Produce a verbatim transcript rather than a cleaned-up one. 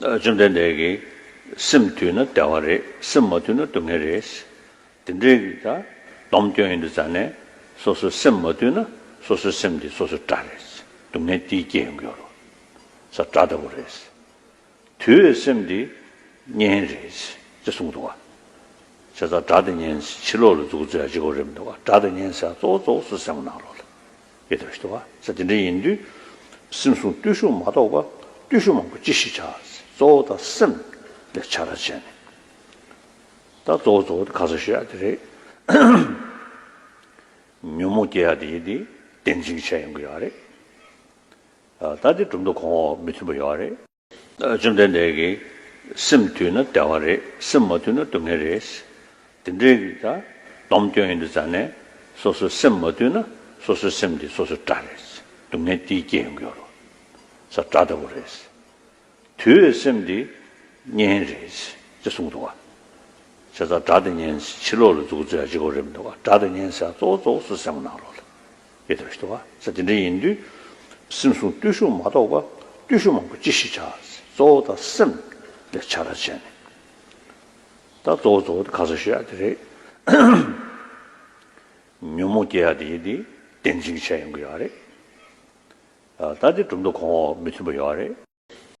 བཅོམ་ལྡན་འདས་ཀྱིས། སེམས་དུལ་ན་བདེ་བ་རེད། སེམས་མ་དུལ་ན་སྡུག་བསྔལ་རེད། དེ་འདྲའི་གི་ད་སྡོམ་སྐྱོན་ཡོང་དུས་ཙ་ནས་སོ་སོའི་སེམས་མ་དུལ་ན་སོ་སོའི་སེམས་དེ་སོ་སོའི་དགྲ་རེད། སྡུག་བསྔལ་དེ་སྐྱེ་ཡོང་གི་ཡོད་རེད། ས་དགྲ་ལྟ་བུ་རེད། དུལ་བའི་སེམས་འདི་གཉེན་རེད་ཅེས་གསུངས་འདུག་བ། བྱས་ཙང་དགྲ་དང་གཉེན་ཕྱི་ལོགས་ལ་མཛུབ་གུ་བཙུགས་ཡ་གཅིག་པོ་རེད་མི་འདུག་བ། དགྲ་དང་གཉེན་ཟེར་ཡ་གཙོ་བོ་གཙོ་བོ་སོ་སོའི་སེམས་ནང་ལོགས་ལ་ཡོད་བསྡད་པ་ཞིག་འདུག་བ། ས་དེ་འདྲ་ཡིན་དུས་སེམས་བསྲུང་བརྟུལ་ཞུགས་མ་གཏོགས་པ་བརྟུལ་ཞུགས་མང་པོ་ཅི་ཞིག་བྱ། གཙོ་བོ་དང་སེམས་ལ་ཆ་ར་བྱས་ནས། ད་གཙོ་བོ་གཙོ་བོ་དེ་ག་ས་ཞུ་ཡ་དེ་རེད། ཉོན་མོངས་སྐྱེ་ཡ་དེ་ཡིན་དེ་བདེན་འཛིན་བྱས་ཡོང་གི་ཡོད་རེད། ད་དེ་གྲུབ་མཐའ་གོང་འོག་མི་མཐུན་པ་ཡོད་རེད། བཅོམ་ལྡན་འདས་ཀྱིས། སེམས་དུལ་ན་བདེ་བ་རེད། སེམས་མ་དུལ་ན་སྡུག་བསྔལ་རེད། དེ་འདྲའི་གི་ད་སྡོམ་སྐྱོན་ཡོང་དུས་ཙ་ནས་སོ་སོའི་སེམས་མ་དུལ་ན་སོ་སོའི་སེམས་དེ་སོ་སོའི་དགྲ་རེད། སྡུག་བསྔལ་དེ་སྐྱེ་ཡོང་གི་ཡོད་རེད། ས་དགྲ་ལྟ་བུ་རེད། དུལ་བའི་སེམས་དེ་གཉེན་རེད་ཅེས་གསུངས་འདུག་བ། བྱས་ཙང་དགྲ་དང་གཉེན་ཕྱི་ལོགས་ལ་མཛུབ་གུ་བཙུགས་ཡ་གཅིག་པོ་རེད་མི་འདུག་བ། དགྲ་དང་གཉེན་ཟེར་ཡ་གཙོ་བོ་གཙོ་བོ་སོ་སོའི་སེམས་ནང་ལོགས་ལ་ཡོད་བསྡད་པ་ཞིག་འདུག་བ། ས་དེ་འདྲ་ཡིན་དུས་སེམས་བསྲུང་བརྟུལ་ཞུགས་མ་གཏོགས་པ་བརྟུལ་ཞུགས་མང་པོ་ཅི་ཞིག་བྱ། གཙོ་བོ་དང་སེམས་ལ་ཆ་ར་བྱས་ནས། ད་གཙོ་བོ་གཙོ་བོ་དེ་ག་ས་ཞུ་ཡ་དེ་རེད། ཉོན་མོངས་སྐྱེ་ཡ་དེ་ཡིན་དེ་བདེན་འཛིན་བྱས་ཡོང་གི་ཡོད་རེད། ད་དེ་གྲུབ་མཐའ་གོང་འོག་མི་མཐུན་པ་ཡོད་རེད།